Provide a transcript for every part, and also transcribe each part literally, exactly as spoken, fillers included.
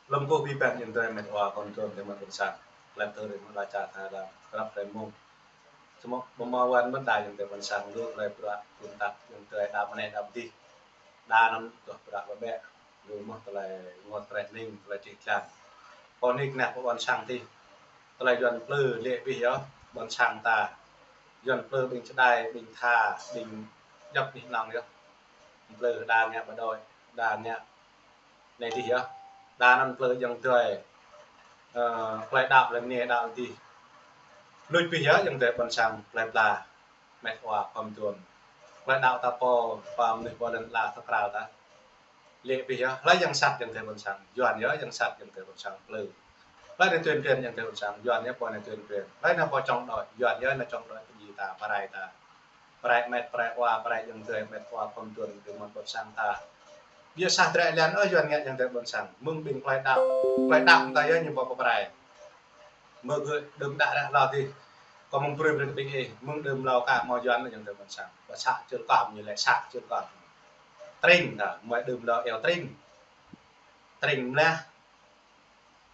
Lơ̆m kơ ƀing ƀing ayŏng adơi met wa khŏm tuan tơ mơ̆n ƀôn sang. Lăp tơ rĭm mơ̆n la čar Thái Lan, krăp rĭm mông. Samơ̆ ƀu hmâo wăn mơ̆n đa ayŏng adơi ƀôn sang lu tơlơi bruă, ƀun tăk ayŏng adơi đa mơnai đa pơdih. Đa anŭn tuh bruă ƀơƀĕ. Lu mơ̆n tơlơi rơngot rơngot hning, tơlơi čih čan. Pô nik neh pô ƀôn sang tih. Tơlơi Yuan plư lĕ ƀing yơh, ƀôn sang ta. Yuan plư ƀing Čơđai, ƀing Tha, ƀing djŏp nih nong yơh. Plư đa ngă bộ đội, đa ngă anai tih yơh. Đa anŭn plư ayŏng adơi, ơ, plơi đăo lĕ anai đăo tih. Luč ƀing yơh ayŏng adơi ƀôn sang plơi pla. Met wa khŏm tuan. Plơi đăo ta pô, pô mơnuih pô lŏn ala ta krao ta. Lĕ ƀing yơh, hlơi yang sat ayŏng adơi ƀôn sang, Yuan yơh yang sat ayŏng adơi ƀôn sang plư. Hlơi nao tuyên truyền ayŏng adơi ƀôn sang, Yuan yơh pô nao tuyên truyền. Hlơi nao pô chống đối, Yuan yơh nao chống đối pơdjai ta, pơrai ta. Pơrai met, pơrai wa, pơrai ayŏng adơi met wa khŏm tuan tơ mơ̆n ƀôn sang ta. Biă sah drơi lĕ ơ Yuan ngă ayŏng adơi ƀôn sang, mơ̆ng ƀing plơi đăo. Plơi đăo ta yơh ñu pô pơrai. Mơ̆ gơ̆ đưm đă ră hlâo tih. Kâo mơ̆ng brơi brơi kơ ƀing ih, mơ̆ng đưm hlâo ka hmâo Yuan ayŏng adơi ƀôn sang. Ƀă să čư̆ kơm ñu lĕ să čư̆ kơm. Tring ta, mơ̆ đưm hlâo eo tring. Tring mlah.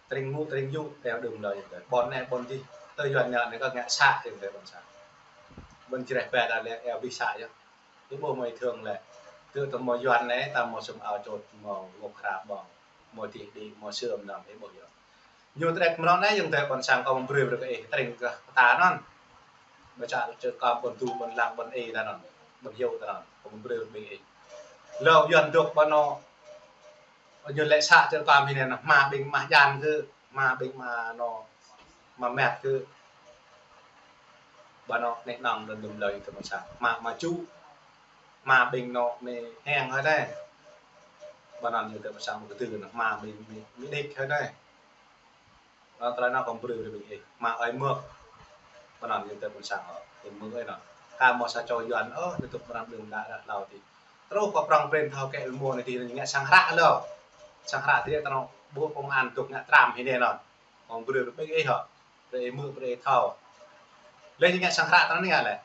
Tring mu, tring yu, eo đưm hlâo ayŏng adơi. Ƀôn anai, ƀôn tih. Tơ Yuan ngă anai kơ ngă să ayŏng adơi ƀôn sang. Ƀôn čreh pĕ ta lĕ eo ƀing să yơh. Ih ƀuh mơ̆ ih thơ̆ng lĕ. Tơ tơ hmâo Yuan anai, ta hmâo sum ao čôt, hmâo ngŏ hră ƀơ̆ng. Hmâo tih đĭ, hmâo sơm năm, ih ƀuh yơh. Ñu trĕk mơ̆n anai ayŏng adơi ƀôn sang kâo mơ̆ng brơi brơi kơ ih tring kơ ta anŭn. Ƀă să čư̆ kơm ƀôn tu, ƀôn lăng, ƀôn ê ta anŭn. Ƀôn hiu ta anŭn. Kâo mơ̆ng brơi brơi ih. Hlâo Yuan dŏ ƀă anŏ. Ñu lĕ să čư̆ kơm hĭ anai anŏ. Hmua ƀing hmua djan kơ. Hmua ƀing hmua anŏ. Hmua met kơ. Ƀă anŏ nih nong đơ̆ng đưm hlâo ayŏng adơi ƀôn sang. Hmua, hmua ču. Hmua ƀing anŏ mơ̆ heng hơi anai. Ƀă anŭn ayŏng adơi ƀôn sang kơ tơ anŏ hmua ƀing mơ̆, mơ̆ đĭč hơi anai. Anŭn tơlơi anŭn kâo brơi brơi ƀing ih. Hmua ơi mơ̆k. Ƀă anŭn ayŏng adơi ƀôn sang ôh. Ơi mơ̆k ơi anŭn. Ka hmâo sa čô Yuan ôh, tơdŏ ƀă anŭn đưm đă ră hlâo tih. Truh kơ prŏng prin thâo kĕ ilmu anai tih ñu ngă sang hră hlâo. Sang hră tih tơ anŏ ƀu công an dŏ ngă tram hĭ anai anŭn. Kâo brơi brơi ƀing ih ôh. Brơi ih mơ̆k, brơi ih thâo. Lĕ ñu ngă sang hră tơ anŭn ngă lĕ.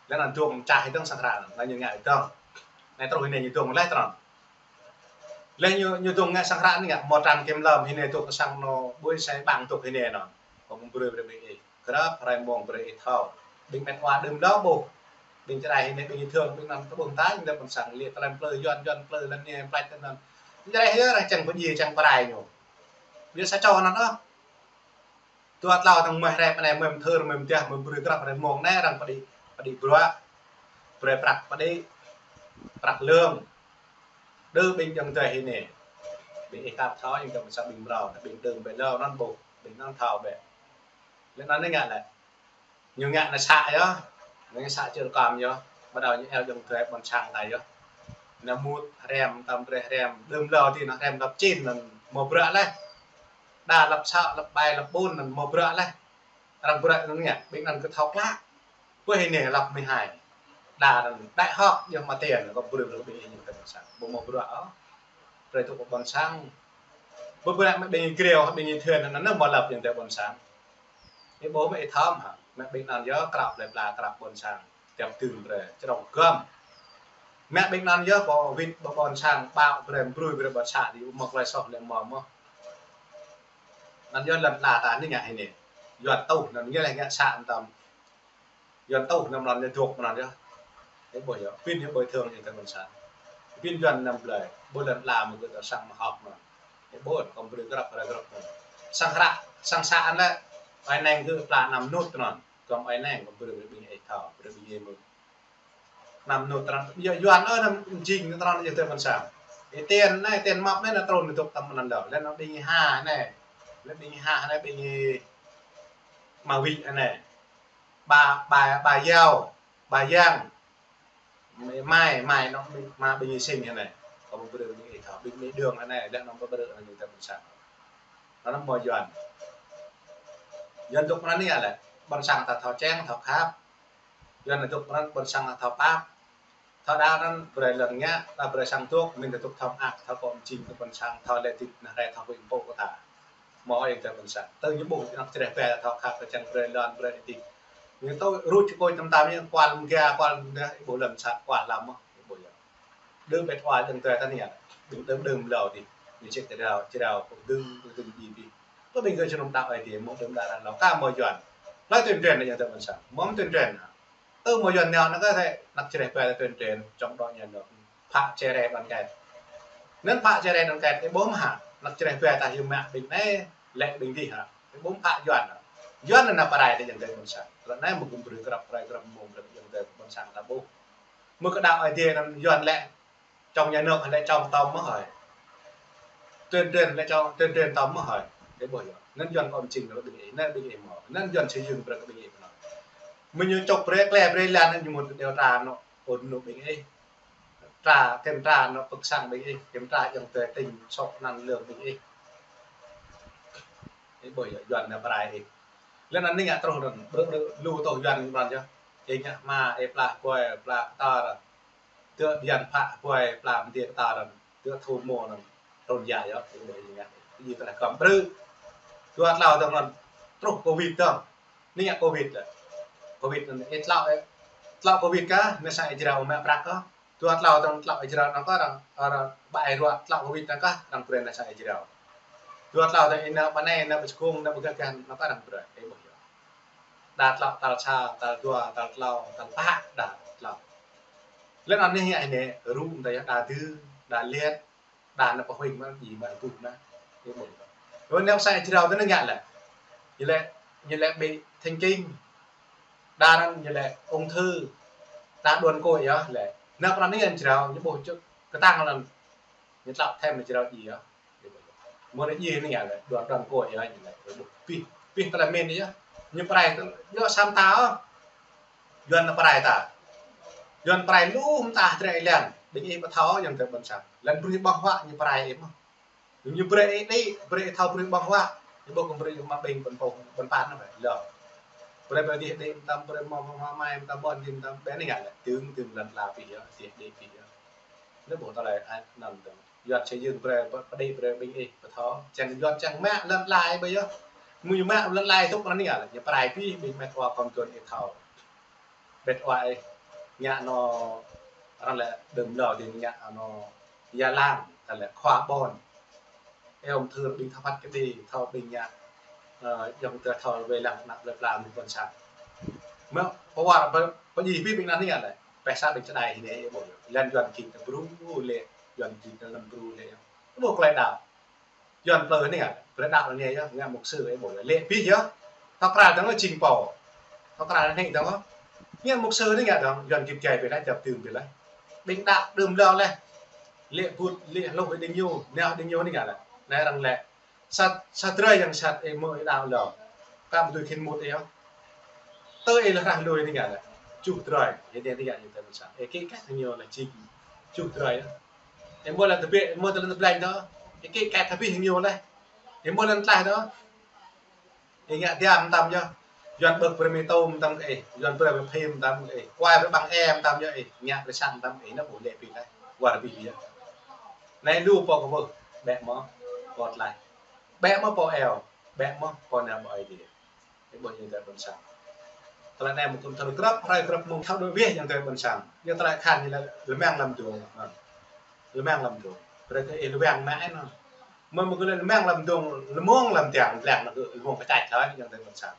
Lĕ anŭn dŏng čah hĭ dơ̆ng sang hră anŭn. Lĕ ñu ngă hĭ dơ̆ng. Anai truh hĭ anai ñu dŏng leh tơ anŭn. Lĕ ñu, ñu dŏng ngă sang hră anai ngă, hmâo tram kiểm lâm hĭ anai dŏ kơ sang anŏ, ƀuh sai ƀang dŏ hĭ anai anŭn. Kâo mơ̆ng brơi brơi ƀing ih. Krăp hrơi mông brơi ih thâo. Ƀing met wa đưm đă ƀuh. Ƀing Čơđai hĭ anai ƀing ih thơ̆ng, ƀing anŭn kơ ƀuh ta, ñu đa ƀôn sang lĕ tơlơi plư Yuan, Yuan plư lĕ anai, plăč tơ anŭn. Ñu Čơđai yơh arăng čang pơdjai, čang pơrai ñu. Biă sa čô anŭn ôh. Dua tlâo tơ̆ng mơ̆ hrĕp anai, mơ̆ mơthơr, mơ̆ mơdah, mơ̆ brơi krăp hrơi mông anai arăng pơđĭ, pơđĭ bruă, brơi prăk pơđĭ, prăk lương. Đơ ƀing ayŏng adơi hĭ anai. Ƀing ih kăp thâo, ayŏng adơi ƀôn sang ƀing mrâo, ƀing đưm ƀĕ hlâo anŭn ƀuh, ƀing anŭn thâo ƀĕ. Lĕ anŭn anai ngă lĕ. Ñu ngă anai să yơh, anai să čư̆ kơm yơh, ƀă đaŏ ñu eo ayŏng adơi ƀôn sang ta yơh. Anai mŭt hrĕm, tơm brơi hrĕm, đưm hlâo tih anŭn hrĕm lăp čin anŭn hmâo bruă leh. Đa lăp să, lăp ƀai, lăp ƀôn anŭn hmâo bruă leh. Arăng bruă anŭn ngă, ƀing anŭn kơ thâo klă. Ƀuh hĭ anai lăp mơ̆ hai. Đa anŭn đại học yơh mă tiền, kâo brơi brơi ƀing ih ayŏng adơi ƀôn sang. Ƀu hmâo bruă ôh. Brơi tŭ kơ ƀôn sang. Ƀu bruă mă ƀing ih griêu, ƀing ih thưn anŭn, anŭn hmâo lăp ayŏng adơi ƀôn sang. Ih ƀuh mơ̆ ih thâo hă. Mă ƀing anŭn yơh krăp plơi pla, krăp ƀôn sang. Tiap tơ̆ng brơi, čơrŏng gơm. Mă ƀing anŭn yơh pô wĭt ƀôn sang, ƀă brơi, brơi brơi ƀôn sang, ih ƀuh mơ̆ klơi soh lĕ hmâo mơ̆. Anŭn yơh lŏn ala ta anai ngă hĭ anai. Yuan tuh anŭn ngă lĕ ngă să anŭn tơm. Yuan tuh anŭn mơ̆n ñu dŏ mơ̆n yơh. Ih ƀuh yơh, pin yơh ƀơi thơ̆ng ayŏng adơi ƀôn sang. Pin Yuan anăm blơi, ƀơi lŏn ala mơ̆ gơ̆ ta sang mơhok mơ̆n. Ih ƀuh, kâo brơi krăp, brơi krăp mơ̆n. Sang hră, sang să anŭn lĕ, ơi neng gơ̆ pla năm nut tơ anŭn. Kâo ơi neng, kâo brơi brơi ƀing ih thâo, brơi ƀing ih mơ̆. Năm nut tơ anŭn, yua Yuan ơ năm jing tơ anŭn ayŏng adơi ƀôn sang. Ih tiền anai, tiền măp anai, anŭn trŭn dŏ tơm anŭn lĕ. Lĕ anŭn ƀing ih ha anai. Lĕ ƀing ih ha anai, ƀing ih mă wĭt anai. Ƀă, ƀă, ƀă yao, ƀă yang. Mai, mai, anŭn ƀing, mă ƀing ih sing anai. Kâo brơi ƀing ih thâo, ƀing ih đưm anai, lĕ anŭn brơi anŭn ayŏng adơi ƀôn sang. Anŭn hmâo Yuan. Yuan dŏ mơ̆n anai lĕ, ƀôn sang ta thâo čang, thâo khăp. Yuan dŏ mơ̆n ƀôn sang ta thâo pap. Thâo đa anŭn brơi lŏn ngă, ta brơi sang dŏ, mĭn ta dŏ thâo mơak, thâo kơ mjing kơ ƀôn sang, thâo lĕ tĭt anai rai thâo ƀing pô kơ ta. Hmâo ayŏng adơi ƀôn sang. Tơ ñu ƀuh, anŭn čreh pĕ ta thâo khăp, ta čang brơi lŏn, brơi tĭt. Ñu tui rŭ čơkôč tơm tam ñu kual mơga, kual mơga, ih ƀuh lăm sat kual lăm mơ̆, ih ƀuh yơh. Đơ̆m ƀĕt wa dơ̆ng tơi ta anai, đơ̆m, đơ̆m, đơ̆m hlâo dih. Ñu čĕk tơdrao, čơdrao, kơ dơ̆ng, kơ dơ̆ng dih dih. Tơ ƀing gơ̆ jơnum đaŏ Ơi Adai, mơ̆ đơ̆m đaŏ ră hlâo, ka mơ̆ Yuan. Laĭ tuyên truyền anai yơh tơ ƀôn sang. Mơ̆ tuyên truyền. Tơ mơ̆ Yuan nao anai kơ thê, anăp čơreh ƀai tuyên truyền, čŏng đŏ ñu nao. Phă čơreh đoàn kết. Anŭn phă čơreh đoàn kết, ih ƀuh mơ̆ hă, anăp čơreh ƀai ta yơh mă ƀing anai, lĕ ƀing dih hă. Ih ƀuh phă Yuan hă. Yuan anai pơrai tơ jang tơ ƀôn sang. Ră anai mơ̆ gum brơi krăp, pơrai krăp mơ̆ng brơi jang tơ ƀôn sang ta ƀuh. Mơ̆ kơ đaŏ Ơi Adai anŭn Yuan lĕ, čŏng ñu nao lĕ čŏng tơm mơ̆ hơi. Tuyên truyền lĕ čŏng, tuyên truyền tơm mơ̆ hơi. Ih ƀuh yơh. Anŭn Yuan kơ ƀing čing kơ ƀing ih, anai ƀing ih mơ̆. Anŭn Yuan xây dựng brơi kơ ƀing ih mơ̆. Mơ̆ ñu čŏk brơi klĕ brơi lan ñu mŭt điều tra nao, ôn nao ƀing ih. Tra, kiểm tra nao pơ̆k sang ƀing ih, kiểm tra jang tơ tĭng sŏk anăn lơ̆ng ƀing ih. Ih ƀuh yơh, Yuan anai pơrai ih. Lĕ anŭn anai ngă truh anŭn, brơi, brơi lu tŏh Yuan anŭn yơh. Ih ngă hma, ih pla kuai, pla kơtar. Tơ Yuan phă kuai, pla mơ̆ng dih kơtar anŭn. Tơ thu mơ̆ anŭn, trŭn yă yơh, ih ƀuh ih ngă. Ih tơlơi kơ̆m brơi. Dua tlâo tŏng anŭn, truh covid tŏng. Anai ngă covid lĕ. Covid anŭn, ih tlâo, ih tlâo covid kah, anai sang ih jrao mă prăk kah. Dua tlâo tŏng tlâo ih jrao anŭn kah arăng, arăng ƀai ruă tlâo covid anŭn kah arăng brơi anai sang ih jrao. Dua tlâo tŏng ih nao ƀơi anai, nao ƀơi Sơkŭng, nao ƀơi gah gah anŭn kah arăng brơi. Ih ƀuh yơh. Đa tlâo, tal sa, tal dua, tal tlâo, tal pă, đa tlâo. Lĕ anŭn anai ngă anai, rŭ mơ̆ tơ yơh, đa dư, đa liet, đa nao pơhuĭ mă, djai mă, ƀuh mă. Ih ƀuh. Yơh nao sang ih jrao tơ anai ngă lĕ. Ñu lĕ, ñu lĕ bị thần kinh. Đa anŭn ñu lĕ ung thư. Đa đuôn kô̆ yơh lĕ. Nao pơ anai ñu jrao, ñu ƀuh čŏk kơtang anŭn. Ñu tlăp thêm ñu jrao djai yơh. Mơ̆ anai djai anai ngă lĕ, đuôn, đuôn kô̆ yơh ñu lĕ. Ƀuh, pih, pih tơlơi mĭn yơh. Ñu pơrai tơ, yơh sam ta ôh. Yuan anai pơrai ta. Yuan pơrai lu mơta drơi ih lăng. Ƀing ih pơthâo jang tơ ƀôn sang. Lăng brơi ƀơ̆ng huă ñu pơrai ih mơ̆. Ñu brơi ih đĭ, brơi ih thâo brơi ƀơ̆ng huă. Ñu ƀuh kơ brơi mă ƀing ƀôn pô, ƀôn păn anŭn ƀĕ. Lŏ. Brơi ƀơi dih đĭ mơtam, brơi mơ̆, mơ̆, mơ̆ mai mơtam ƀôn dih mơtam. Ƀĕ anai ngă lĕ, tơ̆ng, tơ̆ng lăn tla pih yơh, dih đĭ pih yơh. Anai ƀuh tơlơi, ai, anŭn tơ̆ng. Yuan xây dựng brơi, pơ-, pơđĭ brơi ƀing ih, pơthâo. Čang Yuan čang mă lăn tla ih ƀơi yơh. Mơ̆ ñu mă lăn tla ih tŭk anai ngă lĕ, ñu pơrai pih, ƀing met wa khŏm tuan ih thâo. Ƀĕt wa ih, ngă anŭn, arăng lĕ đơ̆m hlâo dih ngă anŭn, Gia Lan, ta lĕ khua ƀôn. Ih ung thư ƀing thâo phat kơđi, thâo ƀing ngă, ơ, jang tơ thâo wai lăng anăp lĕ pla mơ̆ng ƀôn sang. Mơ̆, pơwar, pơ-, pơdjai pih ƀing anŭn anai ngă lĕ, pĕ sa ƀing čơđai hĭ anai, ih ƀuh yơh. Lăng Yuan kĭ tơ bru lĕ, Yuan kĭ tơ lăm bru lĕ. Ih ƀuh tơlơi đaŏ. Yuan plư anai ngă, plư đaŏ anai yơh, ngă mục sư ih ƀuh yơh. Lĕ pih yơh. Thâo krăn tơ̆ng jing pô. Thâo krăn anai tơ̆ng. Ngă mục sư anai ngă tơ̆ng, Yuan kĭ jai pih laih, jăp tơ̆ng pih laih. Ƀing đaŏ đơ̆m hlâo laih. Lĕ bŭt, lĕ hluh đing ñu, nao đing ñu anai ngă laih. Anai arăng lĕ. Sat, sat drơi jang sat ih mơ̆ ih đaŏ hlâo. Ka ƀu dưi khĭn mŭt ih yơh. Tơ ih lĕ rah lui anai ngă lĕ. Čuh drơi, ih anai ngă ñu tơ ƀôn sang. Ih kĭ kĕt ñu lĕ jing. Čuh drơi yơh. Ih mơ̆ lăng tơbiă, ih mơ̆ lăng tơbleng tơ. Ih kĭ kĕt tơbiă ñu lĕ. Ih mơ̆ lăng tlaih tơ. Ih ngă diam mơtam yơh. Yuan ƀơ̆k brơi mơ̆ tôm mơtam kơ ih. Yuan brơi mơ̆ phim mơtam kơ ih. Kuai brơi ƀăng e mơtam yơh ih. Ngă brơi sang mơtam ih. Anai ƀuh lĕ pih laih. War pih yơh. Anai lu pô kơ ƀuh. Ƀĕ mơ̆. Pô tlaih. Ƀĕ mơ̆ pô eo. Ƀĕ mơ̆ pô nao ƀơi Ơi Adai. Ih ƀuh jang tơ ƀôn sang. Tơlơi anai mơ̆ kŭm thâo krăp, hrơi krăp mơ̆ng thâo đuaĭ wih jang tơ ƀôn sang. Yua tơlơi akhan ñu lĕ lơmang lăm dŏng. Ha. Lơmang lăm dŏng. Brơi kơ ih lơmang mă ih anŭn. Mơ̆ mơ̆ kơ lĕ lơmang lăm dŏng, lơmong lăm tiang, lăng anŭn kơ lơmong kơčăt hlơi jang tơ ƀôn sang.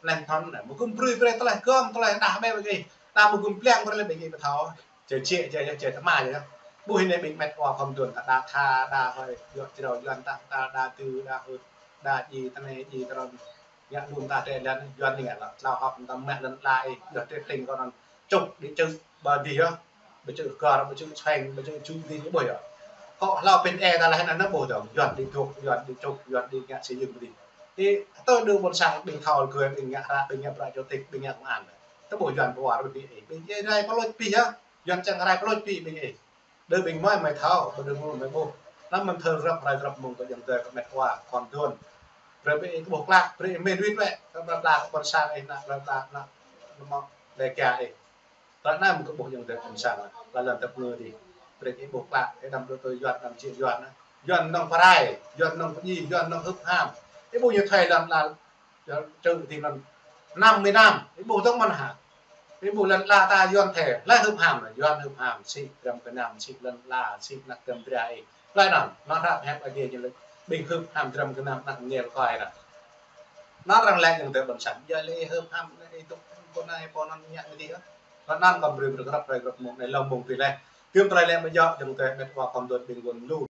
Lăng thŏn anai, mơ̆ kŭm brơi brơi tơlơi gơ̆m, tơlơi đah ƀĕ ƀing ih. Đah mơ̆ kŭm plăng brơi lĕ ƀing ih pơthâo. Čê čê čê čê tơma čê. Ƀuh anai ƀing met wa khŏm tuan ta đa tha, đa hơi, yua črâo Yuan ta, ta đa tơ, đa hơi, đa djai tơnai, djai tơrơ̆n. Ngă lŭm ta tĕ lăng Yuan anai ngă lĕ, tlâo hŏk mơtam mă lăn tla ih, yua tĕ tĭng kơ anŭn čŭk đĭ čư̆ ƀơi dih yơh. Ƀơi čư̆ gor, ƀơi čư̆ čhueng, ƀơi čư̆ ču dih ñu ƀuh yơh. Kơ hlâo pĭn ih ta laih anŭn ƀuh dơ̆ng, Yuan đĭ dŏ, Yuan đĭ čŭk, Yuan đĭ ngă xây dựng ƀơi dih. Ih, tơ đơ ƀôn sang ƀing thâo gơ̆, ƀing ngă hră, ƀing ngă prăk čô tĭk, ƀing ngă công an. Tơ ƀuh Yuan pơwar ƀơi ih, ƀing ih rai pơlôč pih yơh. Yuan čang rai pơlôč pih ƀing ih. Đơ ƀing mơi mơi thâo, ƀu đơ mơi mơi ƀuh. Anăm mơ̆n thâo rơ̆p hrơi krăp mơ̆ng kơ jang tơ kơ met wa khŏm tuan. Brơi ƀing ih kơ ƀuh klă, brơi ih mĭn wĭt wĕ, kơ ƀrăp la kơ ƀôn sang ih nă, ƀrăp la nă, nă mơ̆ lĕ kia ih. Tơlơi anai mơ̆ kơ ƀuh jang tơ ƀôn sang, la lăn tơ̆p ngơ dih. Brơi ih ƀuh klă, ih đăm đô tơ Yuan, đăm jĕ Yuan. Yuan nŏng pơrai, Yuan nŏng pơdjai, Yuan nŏng hưp ham. Ih ƀuh ñu thuai lăn la, Yuan čư̆ dih anŭn. Năm mươi năm, ih ƀuh tong mơ̆n hă? Ih ƀuh lŏn ala ta Yuan thê, hlơi hưp ham, Yuan hưp ham, sĭ dram gơnam, sĭ lŏn ala, sĭ anăk dram dra ih. Hlơi anŭn, anŭn hră pơhiăp Aê Diê ñu laĭ, ƀing hưp ham dram gơnam anăk ngel koi anŭn. Anŭn arăng laĭ ayŏng adơi ƀôn sang, yua lĕ ih hưp ham, ih dŏ pô anai, pô anŭn ñă mơ̆ dih. Anŭn kâo brơi brơi grăp, brơi grăp mơ̆ng anai, lŏm mơ̆ng tui leh. Tơm tơlơi lĕ mơ̆ yơh, ayŏng adơi met wa khŏm dŏ ƀing ƀôn lu,